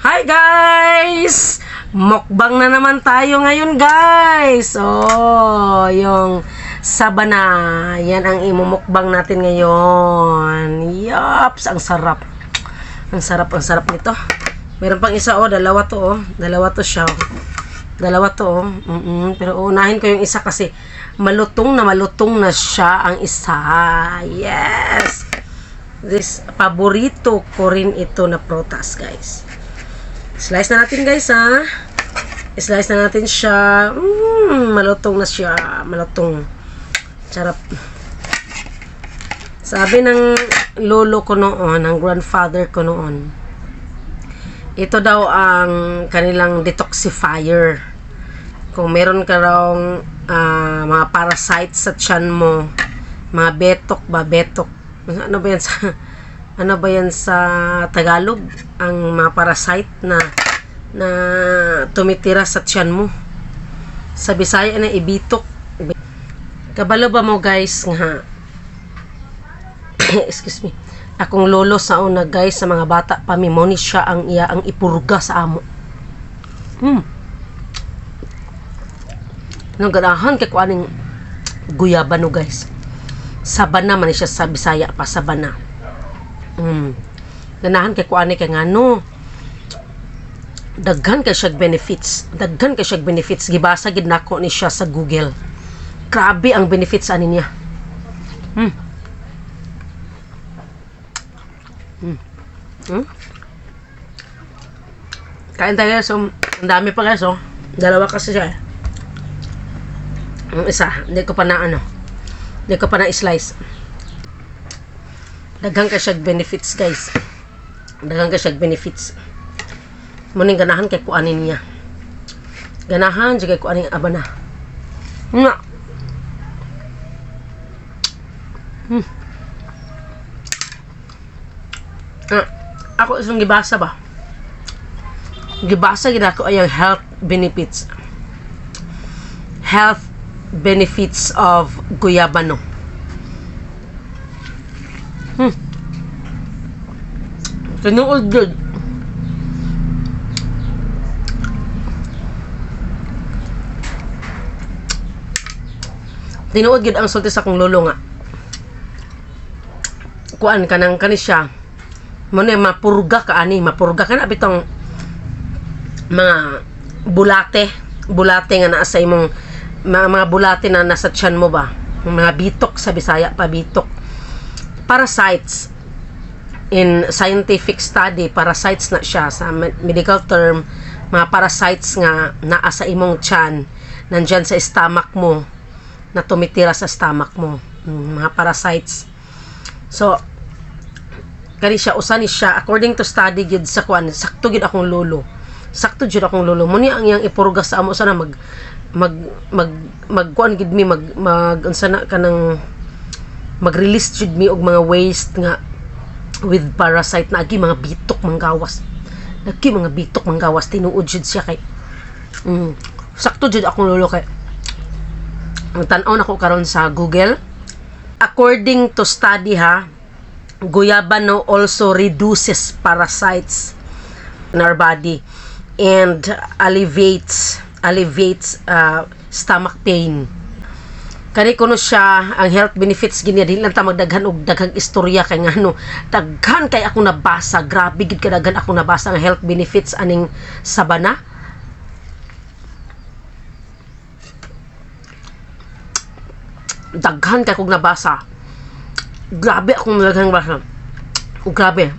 Hi guys! Mukbang na naman tayo ngayon, guys. Oh, yung sabana. Yan ang imumukbang natin ngayon. Yups, ang sarap. Ang sarap nito. Meron pang isa oh, dalawa to oh. Dalawa to siya, oh. Dalawa to oh. Pero unahin ko yung isa kasi malutong na siya ang isa. Yes! This, paborito ko rin ito na prutas, guys. Slice na natin, guys, ha. Slice na natin siya. Malutong na siya. Malutong. Sarap. Sabi ng lolo ko noon, ng grandfather ko noon, ito daw ang kanilang detoxifier. Kung meron ka raw mga parasites sa tiyan mo, mga betok ba, betok. Ano ba yan sa Tagalog? Ang mga parasite na na tumitira sa tiyan mo. Sa Bisaya na ibitok. Kabalo ba mo, guys, nga, excuse me, akong lolo sa una, guys, sa mga bata pa mi, mo ni siya ang iya ang ipurga sa amo. Nung ganahan kay ko aning guyabano, guys. Sabana man ni siya sa Bisaya pa, sabana. Ganahan kay ko ani kay ngano daghan kay siya benefits. Daghan kay siya benefits. Gibasa gid nako ni siya sa Google. Grabe ang benefits ani niya. Kain tayo, guys. So, ang dami pa, guys, oh. Dalawa kasi siya eh. Ang isa, hindi ko pa na ano. Hindi ko pa na slice. Daghan kay siya benefits, guys. Daghan kay siya benefits. Muning ganahan kay kuanin niya. Ganahan jud kay kuanin abana. Nga. Ah, ako isang gibasa ba? Gibasa gid ako ay ang health benefits. Health benefits of guyabano. Tinuod gud. Tinuod gid ang sulti sa akong lolo nga. Kuan kanang kani siya. Mo na mapurga ka ani, mapurga ka na bitong mga bulate, bulate nga naa sa imong mga bulate na nasa tiyan mo ba? Mga bitok sa Bisaya pa, bitok. Parasites in scientific study, parasites na siya sa medical term, mga parasites nga naa sa imong tiyan, nandyan sa stomach mo, na tumitira sa stomach mo, mga parasites. So, kani siya, usa ni siya, according to study gid sa kuan, sakto gid akong lolo. Sakto jud akong lolo. Mo ni ang iyang ipurga sa amo sana mag mag mag mag kuan gid mi mag mag unsa na kanang mag-release jud mi og mga waste nga with parasite na agi mga bitok manggawas. Agi mga bitok manggawas, tinuod jud siya kay sakto jud akong lolo kay ang tan-aw nako karon sa Google. According to study ha, guyabano also reduces parasites in our body and alleviates alleviates stomach pain. Kani kuno siya ang health benefits gini, dili lang ta magdaghan og daghang istorya kay ngano daghan kay ako nabasa, grabe gid kadaghan ako nabasa ang health benefits aning sabana. Daghan kay kog nabasa, grabe akong daghang basa, grabe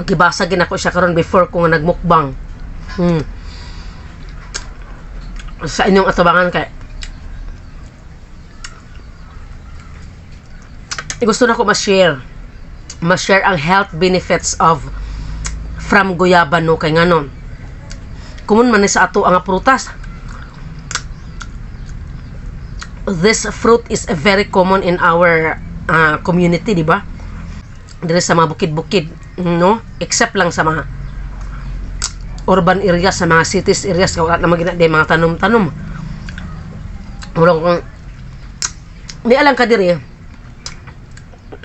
gibasa gid ako siya karon before ko nga nagmukbang sa inyong atubangan kay gusto na ko ma-share ang health benefits of from guyabano kay ngano common man ni sa ato ang prutas. This fruit is very common in our community, di ba? Diri sa mga bukid-bukid, no? Except lang sa mga urban areas, sa mga cities areas, wala naman gina di mga tanom-tanom. Murag kung di alang ka diri,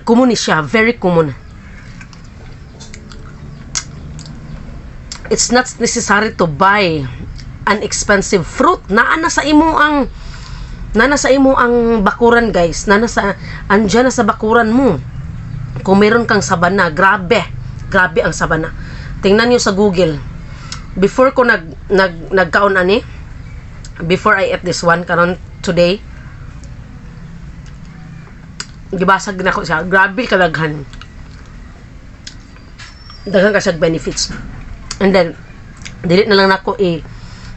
common ni siya, very common. It's not necessary to buy an expensive fruit. Naa na sa imo ang bakuran, guys. Naa na sa andyan na sa bakuran mo. Kung meron kang sabana, grabe. Grabe ang sabana. Tingnan niyo sa Google. Before ko nag nag nagkaon ani, before I ate this one karon today, gibasag na ko siya. Grabe kalaghan. Daghan ka siya benefits. And then, dili na lang nako i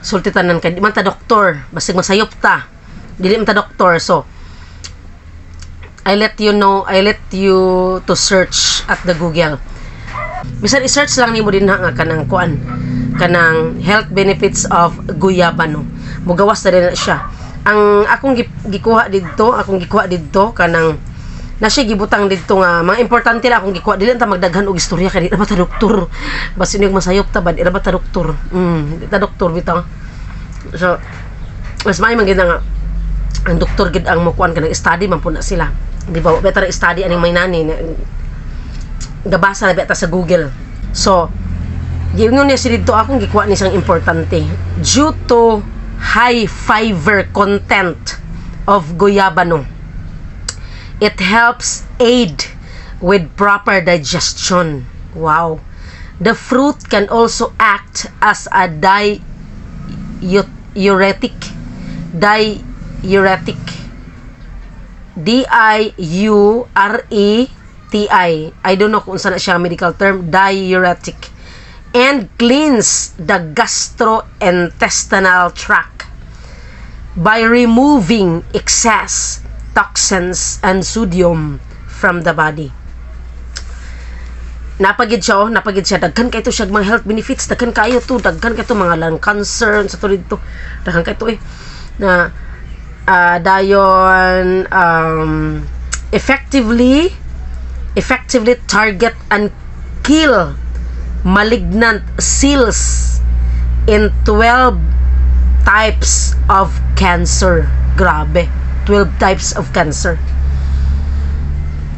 sulti tanan kay di man ta doktor, basig masayop ta. Dili man ta doktor, so I let you know, I let you to search at the Google. Bisan i-search lang nimo din nga kanang kuan, kanang health benefits of guyabano. Mugawas na din na siya. Ang akong gikuha didto kanang na siya gibutang didto nga mga importante lang akong gikuha. Dili ta magdaghan og istorya kay di na ba ta doktor. Basin yung masayop ta ba, di na ba ta doktor. Di ta doktor bitaw. So mas maayo man gid na nga ang doktor gid ang mokuan, kanang study man pud na sila. Di ba? Better study aning may nani gabasa na beta sa Google. So, giingon niya si dito, akong gikuha ni siyang importante. Due to high fiber content of guyabano, it helps aid with proper digestion. Wow. The fruit can also act as a diuretic. Diuretic. diureti. I don't know kung saan na siya medical term. Diuretic. And cleans the gastrointestinal tract by removing excess toxins and sodium from the body. Napagid siya, oh, napagid siya. Daghan kay to siya mga health benefits, daghan kayo to, daghan kay to mga lung cancer sa to dito. Daghan kay to eh. Na dayon effectively target and kill malignant cells in 12 types of cancer. Grabe. 12 types of cancer.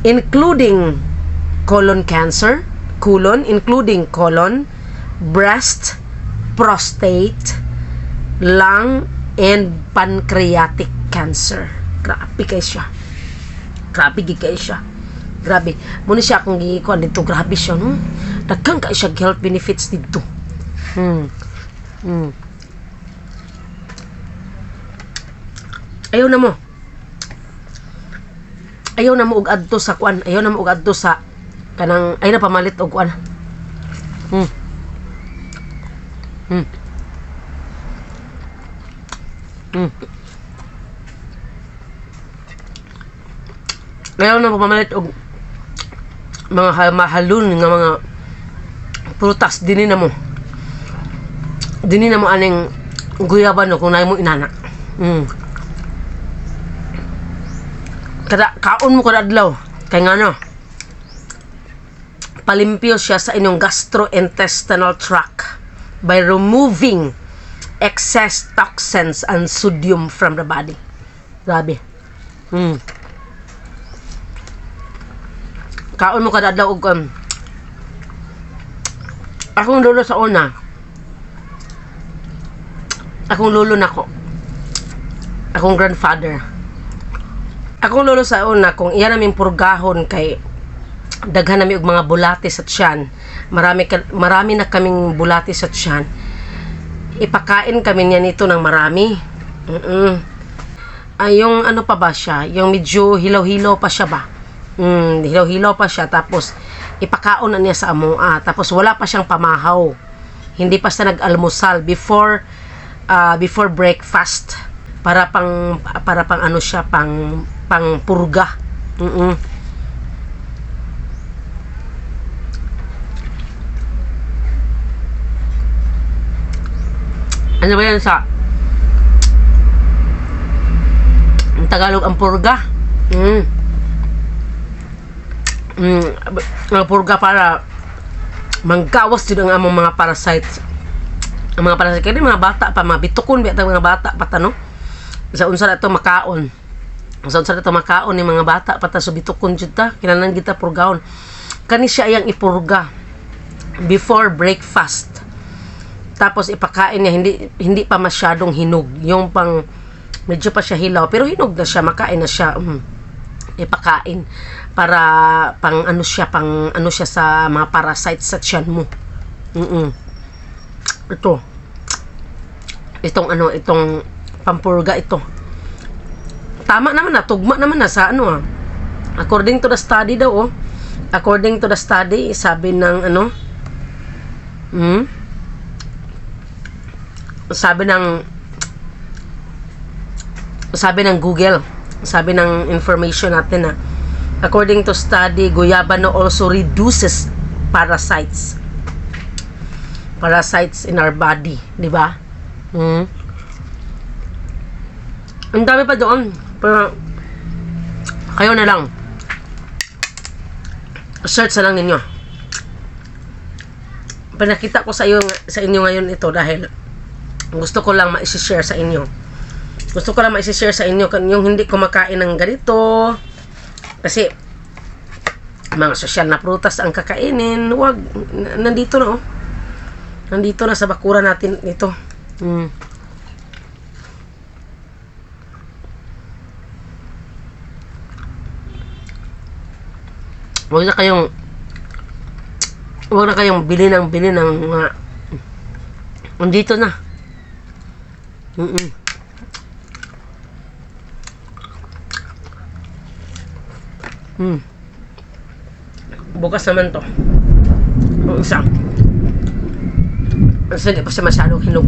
Including colon cancer, colon, including colon, breast, prostate, lung, and pancreatic cancer. Grabe kay siya. Grabe gid kay siya. Grabe. Muna siya akong gikuan dito. Grabe siya, no? Daghan kay siya health benefits dito. Ayaw na mo. Ayaw na mo og adto sa kuan. Ayaw na mo og adto sa kanang ay na pamalit og kuan. Ayaw na mo pamalit og mga mahalon nga mga prutas. Dini na mo. Dini na mo aning guyabano kung naay mo inana. Kada kaon mo kada adlaw kay ngano palimpyo siya sa inyong gastrointestinal tract by removing excess toxins and sodium from the body. Grabe. Kaon mo kada adlaw og akong lolo sa una. Akong lolo nako. Akong grandfather. Akong lolo sa una, kung iya namin purgahon kay daghan nami og mga bulate sa tiyan. Marami na kaming bulate sa tiyan. Ipakain kami niya nito ng marami. Ay, yung ano pa ba siya? Yung medyo hilaw-hilaw pa siya ba? Hilaw-hilaw pa siya, tapos ipakaon na niya sa amoa. Tapos wala pa siyang pamahaw. Hindi pa siya nag-almusal before breakfast para pang ano siya, pang pang purga. Ano ba yan sa ang Tagalog, ang purga? Ang purga para manggawas din ang among mga parasites. Ang mga parasites kaya mga bata pa, mga bitukon biya mga bata pa ta, no? Sa unsa na to makaon. Sa unsa na to makaon ni mga bata pa ta, so bitukon jud ta, kinahanglan kita purgahon. Kani siya ayang ipurga before breakfast. Tapos ipakain niya, hindi hindi pa masyadong hinog. Yung pang medyo pa siya hilaw, pero hinog na siya, makain na siya. Ipakain para pang ano siya sa mga parasites sa tiyan mo. Ito. Itong ano, itong pampurga ito. Tama naman na, tugma naman na sa ano ah. According to the study daw oh. According to the study, sabi ng ano, sabi ng Google, sabi ng information natin na according to study, guyabano also reduces parasites. Parasites in our body, di ba? Ang dami pa doon. Pero kayo na lang. Search na lang ninyo. Pinakita ko sa inyo ngayon ito dahil gusto ko lang ma-share sa inyo. Gusto ko lang ma-share sa inyo kung yung hindi kumakain ng ganito. Kasi mga sosyal na prutas ang kakainin. Wag, nandito na oh. Nandito na sa bakura natin ito. Huwag na kayong bili ng mga nandito na. Bukas naman to. Yung isa. Kasi hindi pa siya masyadong hinog.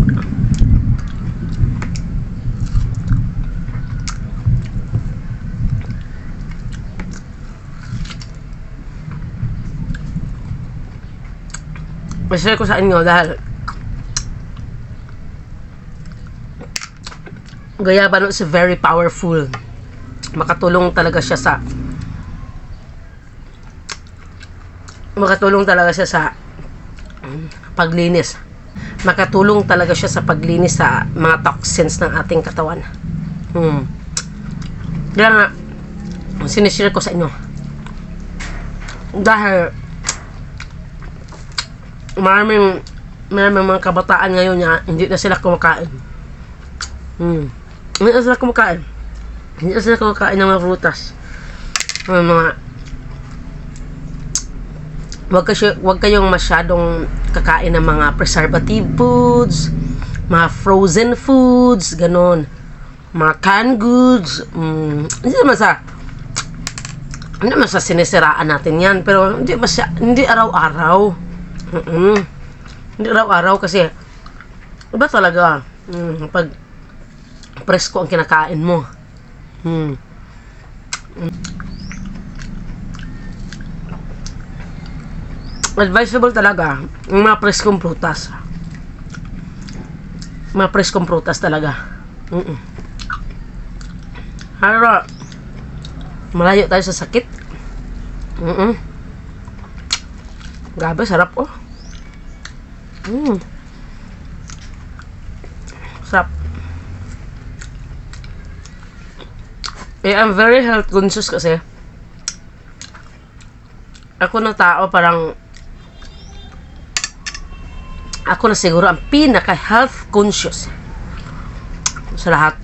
I-share ko sa inyo dahil guyabano is very powerful. Makatulong talaga siya sa paglinis. Makatulong talaga siya sa paglinis sa mga toxins ng ating katawan. Kaya nga, sinishare ko sa inyo. Dahil maraming maraming mga kabataan ngayon na hindi na sila kumakain. Hindi na sila kumakain. Hindi na sila kumakain ng mga prutas. Ng mga wag kayong masyadong kakain ng mga preservative foods, mga frozen foods, ganon. Mga canned goods. Hindi naman sa sinisiraan natin yan, pero hindi araw-araw. Hindi araw-araw kasi iba talaga pag presko ang kinakain mo. Advisable talaga yung mga preskong prutas. Mga preskong prutas talaga. Pero malayo tayo sa sakit. Grabe, sarap oh. Sarap. Eh, I'm very health conscious kasi. Ako na tao, parang ako na siguro ang pinaka health conscious sa lahat.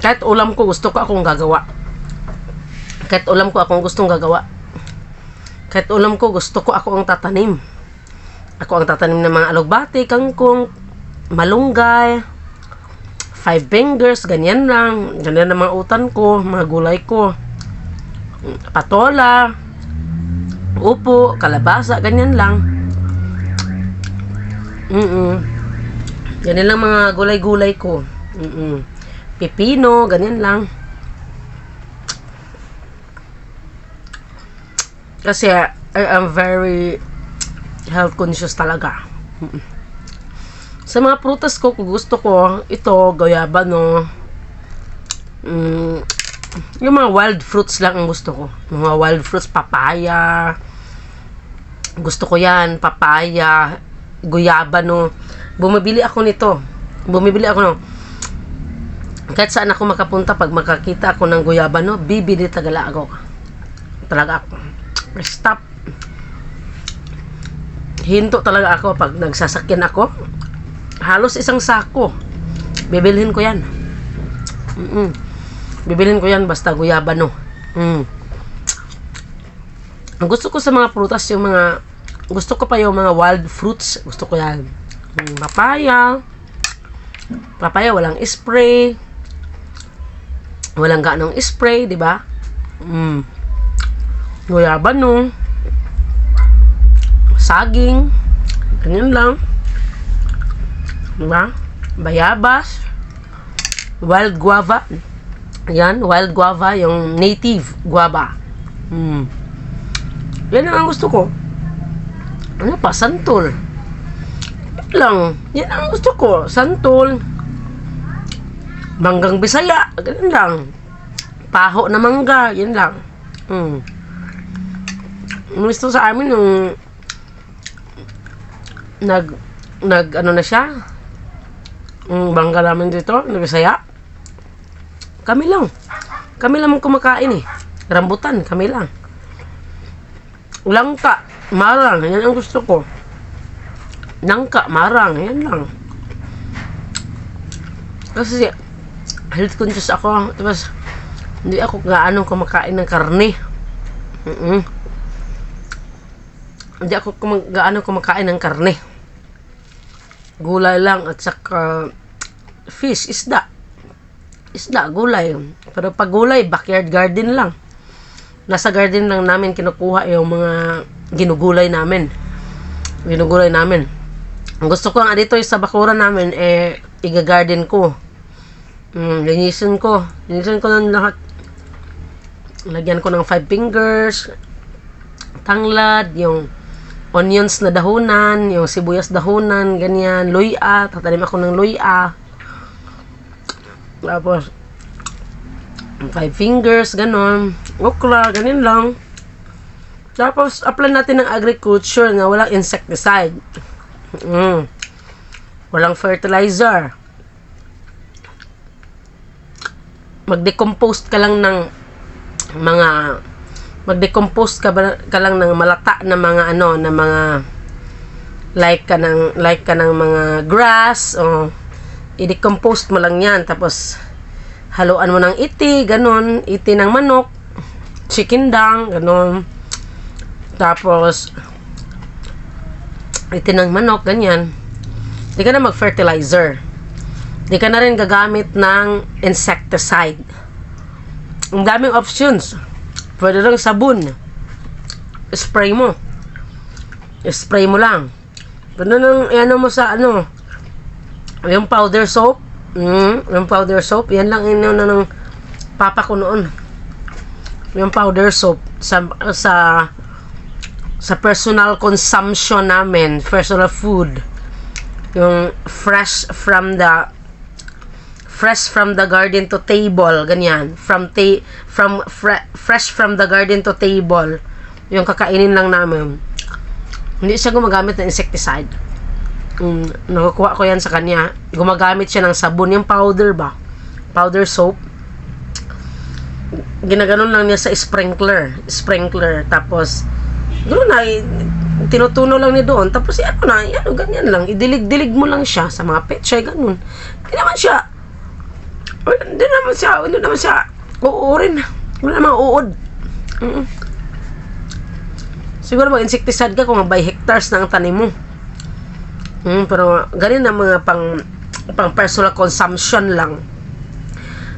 Kahit ulam ko, gusto ko akong gagawa. Kahit ulam ko, akong gustong gagawa. Kahit ulam ko, gusto ko ako ang tatanim. Ako ang tatanim ng mga alugbati, kangkong, malunggay, five fingers, ganyan lang. Ganyan ang mga utan ko, mga gulay ko. Patola, upo, kalabasa, ganyan lang. Ganyan lang mga gulay-gulay ko. Pipino, ganyan lang. Kasi I am very health conscious talaga. Sa mga prutas ko, kung gusto ko, ito, guyabano, yung mga wild fruits lang ang gusto ko. Mga wild fruits, papaya, gusto ko yan, papaya, guyabano. Bumibili ako nito. Bumibili ako no. Kahit saan ako makapunta, pag makakita ako ng guyabano, bibili talaga ako. Talaga ako. Stop. Hinto talaga ako pag nagsasakyan ako. Halos isang sako. Bibilhin ko yan. Bibilhin ko yan basta guyabano. Ang gusto ko sa mga prutas, yung mga gusto ko pa yung mga wild fruits. Gusto ko yan. Papaya. Papaya, walang spray. Walang ganong spray, di ba? Guyabano. Saging. Ganyan lang. Di ba? Bayabas. Wild guava. Yan, wild guava, yung native guava. Yan ang gusto ko. Ano pa? Santol. Yan lang. Yan ang gusto ko. Santol. Manggang Bisaya. Ganun lang. Paho na mangga. Yan lang. Gusto sa amin nung nag nag ano na siya, yung mangga namin dito na Bisaya, kami lang, kami lang ang kumakain eh. Rambutan, kami lang. Langka, marang, yan ang gusto ko. Langka, marang, yan lang. Kasi health conscious ako. Tapos, hindi ako gaano kumakain ng karne. Hindi ako gaano kumakain ng karne. Gulay lang at saka fish, isda. Isda, gulay. Pero pag gulay, backyard garden lang. Nasa garden lang namin kinukuha yung mga ginugulay namin. Ginugulay namin. Ang gusto ko nga dito sa bakuran namin, eh, iga-garden ko. Linisin ko. Linisin ko ng lahat. Lagyan ko ng five fingers, tanglad, yung onions na dahunan, yung sibuyas dahunan, ganyan, luya, tatanim ako ng luya. Tapos, five fingers, ganon, okra, ganyan lang. Tapos, apply natin ng agriculture na walang insecticide. Walang fertilizer. Mag-decompose ka lang ng mga mag-decompose ka lang ng malata na mga ano, na mga like ka ng mga grass o i-decompose mo lang yan, tapos haluan mo ng iti, ganon, iti ng manok, chicken dung, ganon, tapos iti ng manok, ganyan. Di ka na mag-fertilizer, di ka na rin gagamit ng insecticide. Ang daming options. Pwede lang sabon, spray mo, spray mo lang. Pwede nang ano mo sa ano, yung powder soap, yung powder soap, yan lang yun ng papa ko noon, yung powder soap sa personal consumption namin, personal food, yung fresh from the garden to table, ganyan, from ta- from fre- fresh from the garden to table yung kakainin lang namin. Hindi siya gumagamit ng insecticide. Nakukuha ko yan sa kanya. Gumagamit siya ng sabon, yung powder ba, powder soap. Ginaganon lang niya sa sprinkler sprinkler, tapos gano'n na eh, tinutuno lang niya doon. Tapos ano na ano, ganyan lang, idilig-dilig mo lang siya sa mga pechay, ganun. Hindi naman siya uurin, wala namang uod. Siguro mag-insecticide ka kung by hectares na ang tanim mo. Pero ganun ang mga pang pang personal consumption lang,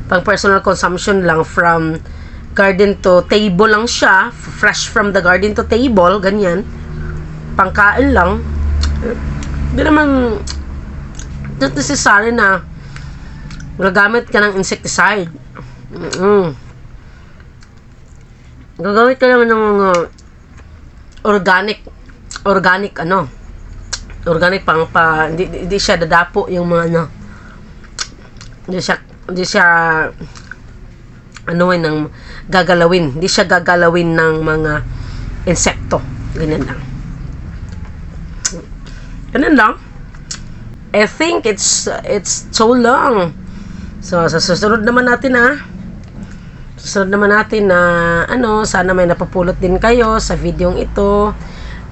pang personal consumption lang, from garden to table lang siya, fresh from the garden to table, ganyan, pangkain lang. Hindi naman not necessary na gagamit ka ng insecticide. Gagamit ka lang ng mga organic organic ano, organic pang pa hindi siya dadapo yung mga ano, hindi siya ano ng gagalawin, hindi siya gagalawin ng mga insekto. Ganyan lang, ganun lang. I think it's so long. So sa susunod naman natin ah, susunod naman natin na ano, sana may napapulot din kayo sa videong ito.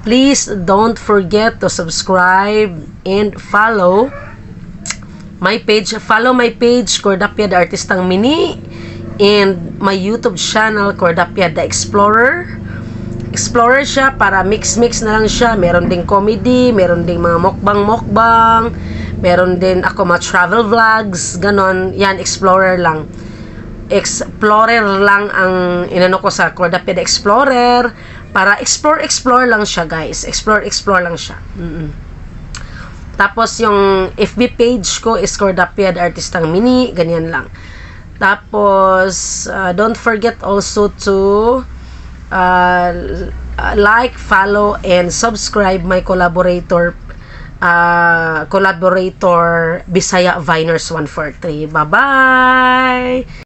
Please don't forget to subscribe and follow my page. Follow my page, Cordapia the Artistang Mini, and my YouTube channel, Cordapia the Explorer. Explorer siya para mix-mix na lang siya. Meron ding comedy, meron ding mga mukbang-mukbang, meron din ako mga travel vlogs, ganon. Yan, Explorer lang. Explorer lang ang inano ko sa Cordapia the Explorer para explore explore lang siya, guys. Explore explore lang siya. Tapos yung FB page ko is Cordapia the Artistang Mini, ganyan lang. Tapos don't forget also to like, follow and subscribe my collaborator Bisaya Viners 143. Bye-bye.